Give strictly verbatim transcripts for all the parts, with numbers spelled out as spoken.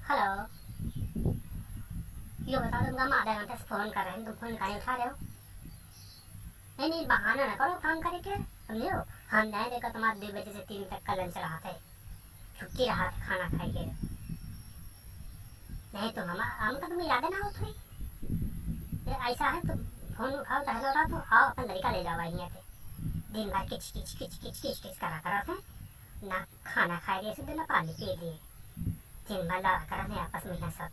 हेलो, यो बताओ, तुमका हम आधा घंटा से फोन कर रहे हैं, तुम फोन काहे उठा रहे हो? नहीं, नहीं, बहाना ना करो काम करे के, समझे हो? हम नहीं देखा तुम्हारा दो बजे से तीन तक का लंच रहा था, छुट्टी रहा था खाना खाए के। नहीं तो हम, हमका तुम्हें याद ना होत हुई। ये ऐसा है तो फोन उठाओ, चाहे लौटा तो आओ, अपन लड़का ले जाओ यहाँ पे। दिन भर किच किच किच किच किच किच करा करत हैं, ना खाना खाए दिए, सीधे ना पानी पिए दिए। दिन भर लड़ा करत हैं आपस में यहाँ सब।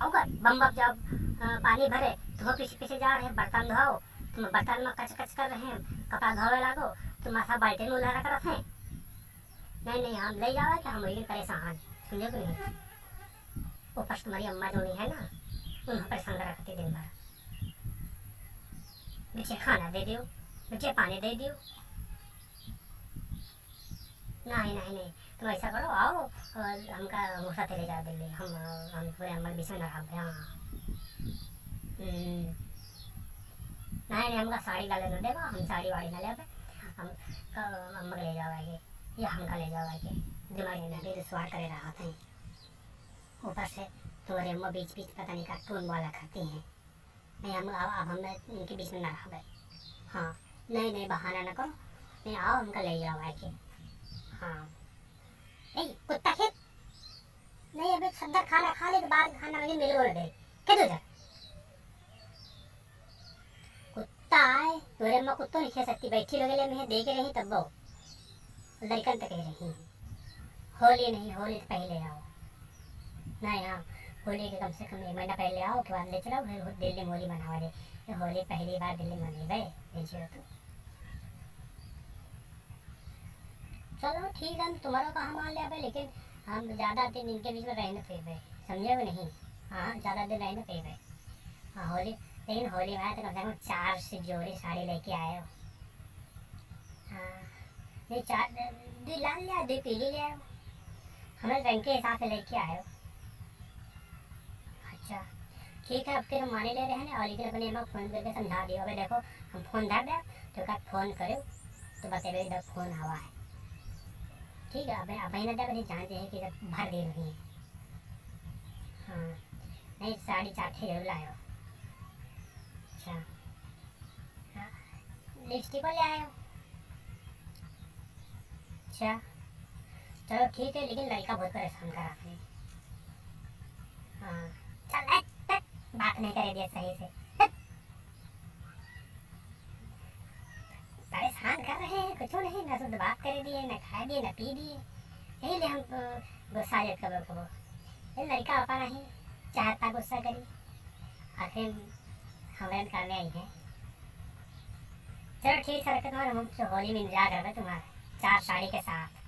आओ कर, बम बम जाओ, अ, पानी भरे, तुम पीछे पीछे जा रहे हैं, बर्तन धोओ, तुम बर्तन में कच कच कर रहे हैं, कपड़ा धोवे लागो, तुम ऐसा बाल्टी में उलारा करत हैं। नहीं, नहीं, हम ले जावा कि हम वही परेशान, समझे कि नहीं? ऊपर से तुम्हारी अम्मा जो नहीं है ना, उन्हें परेशान करा करती दिन भर। बिचे खाना दे दियो, बिचे पानी दे दियो। नहीं, नहीं, नहीं, तुम ऐसा करो, आओ और हमका मोसा ले जाओ दिल्ली, हम, हम पूरे अम्मा के बीच में ना रह पाए, हाँ। हम्म। नहीं, नहीं, हमका साड़ी डाले ना देगा, हम साड़ी वाड़ी ना ले, हम, अम्मा के ले जाओ आगे। ये हमका ले जाओ आके, दिमाग में भी दुश्वार करे रहा था। ऊपर से तोरे अम्मा बीच बीच पता नहीं का टोन वाला खाती हैं। नहीं, हम, अब, अब हम इनके बीच में ना रहबे। हाँ, नहीं, नहीं, बहाना ना करो, नहीं, आओ, हमका ले जाओ आके। हाँ, ए, कुत्ता खेत, नहीं, अबे सद्दर खाना खा ले, तो बाद खाना में मिलबो ना दे, खेत उधर। कुत्ता आए, तोरे अम्मा कुत्तो नहीं खा सकती, बैठी लोगे ले, मैं देख रही तब वो लड़कन तक कह रही हैं, होली नहीं, होली तो पहले आओ। नहीं, हाँ, होली के कम से कम एक महीना पहले आओ, के बाद ले चलो, फिर दिल्ली में होली मनावा दे। ये होली पहली बार दिल्ली में मनेबे, देखियो तू। चलो ठीक है, हम तुम्हारा कहा मान लेबे, लेकिन हम ज़्यादा दिन इनके बीच में रह न पेबे, समझे हो नहीं? हाँ, ज़्यादा दिन रह न पेबे। हाँ, होली, लेकिन होली में आए तो कम से कम चार से जोड़ी साड़ी लेके आए हो। हाँ, नहीं, चार, दो लाल ले आए, दो पीली ले आए हो। हमें रंग के हिसाब से लेके आए हो। अच्छा, ठीक है, अब फिर हम माने ले रहे हैं ना, और लेकिन अपने अम्मा को फोन करके समझा दियो। अबे देखो, हम फोन धर दे, तो का फोन करो, तो बतेबे जब फोन आवा है। ठीक है, अबे, अबे ना दे, अबे जानते हैं कि जब भर दे रही है। हाँ, नहीं, साड़ी चार ठे जरूर लायो। अच्छा, हाँ, लिपस्टिको ले आयो। अच्छा, चलो ठीक है, लेकिन लड़का बहुत परेशान करा आपने। हाँ, चल, ए, ए, बात नहीं करे दिया सही से। परेशान कर रहे हैं, कुछ नहीं, ना शुद्ध बात करे दिए, ना खाए दिए, ना पी दिए। यही ले हम, अ, गुस्सा जात कबो कबो। ये लड़का अपना ही चाहता गुस्सा करी, आखिर हमरे काम में आई है। चलो ठीक है, रखते तुम्हारे, हम तो होली में इंतजार करबे तुम्हारे चार साड़ी के साथ।